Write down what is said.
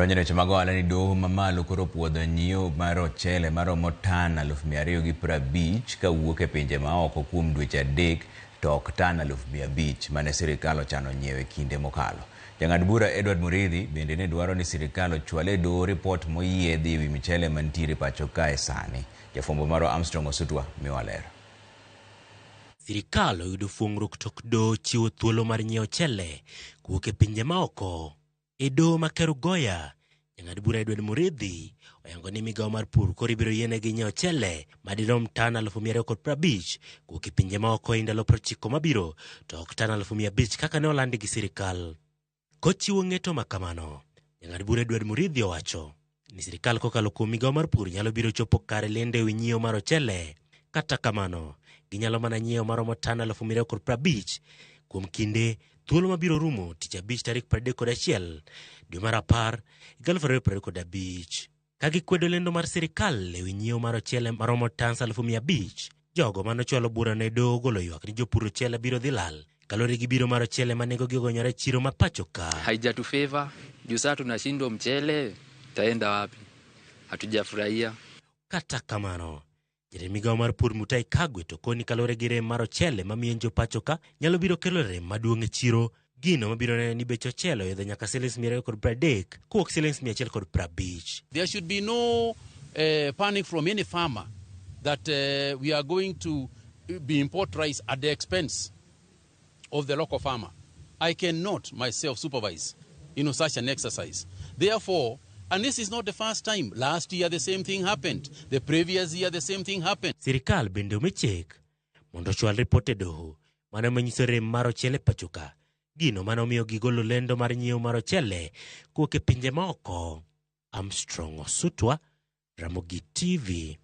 Wadonjo e weche mag ohala ni doho mamalo koro opuodho nyiewo mar ochele maromo tan 250,000 kawuok e pinje maoko kuom dweche 3 to ok tan 500,000 mane sirikal ochano nyiewo e kinde mokalo. Jang'ad bura Edward Muriithi bende ne dwaro ni sirikal ochwal e doho ripot moyiedhi ewi michele mantiere pacho kae sani. Jafwambo marwa Armstrong Osutwa miwa ler. Sirikal oyudo fuong'ruok tok doho chiwo thuolo mar nyiewo ochele kowuok e pinje maoko. E doho ma Kerugoya, jang'ad bura Edward Muriithi oyango ni migawo mar pur koro ibiro yienegi nyiewo ochele madirom tan 250,000 kowuok e pinje maoko e ndalo 90 mabiro to ok tan 500,000 kaka ne olandi gi sirikal. Kochiwo ng'eto ma kamano, jang'ad bura Edward Muriithi owacho ni sirikal kokalo kuom migawo mar pur nyalo biro chopo kare lendo e wi nyiewo mar ochele. Kata kamano, ginyalo mana nyiewo maromo tan 250,000 kuom kinde thuolo mabiro rumo tich abich tarik 31 dwe mar 10 2025. Ka gikwedo lendo mar sirikal e wi nyiewo mar ochele maromo tans 500,000, jogo manochwalo bura ne doho ogolo ywak ni jopur ochele biro dhi lal kaluwore gi biro mar ochele ma nengogi ogonyore e chiro ma pacho ka. Haijatu favor juu sasa tunashindwa mchele taenda wapi? Hatujafurahia. Kata kamano, jatend migawo mar pur Mutahi Kagwe to koni kaluwore gi rem mar ochele mamiyo jo pacho ka nyalo biro kelo rem maduong' e chiro, gino mabiro neno ni bech ochele oidho nyaka silings 230 kowuok silings 150. There should be no panic from any farmer that we are going to be import rice at the expense of the local farmer. I cannot myself supervise, such an exercise. Therefore, and this is not the first time. Last year the same thing happened. The previous year the same thing happened. Sirikal bende omi chik mondo ochwal ripot e doho mano manyiso rem mar ochele pacho ka. Gino mane omiyo gigolo lendo mar nyiewo mar ochele kowuok e pinje maoko. Armstrong Osutwa, Ramogi TV.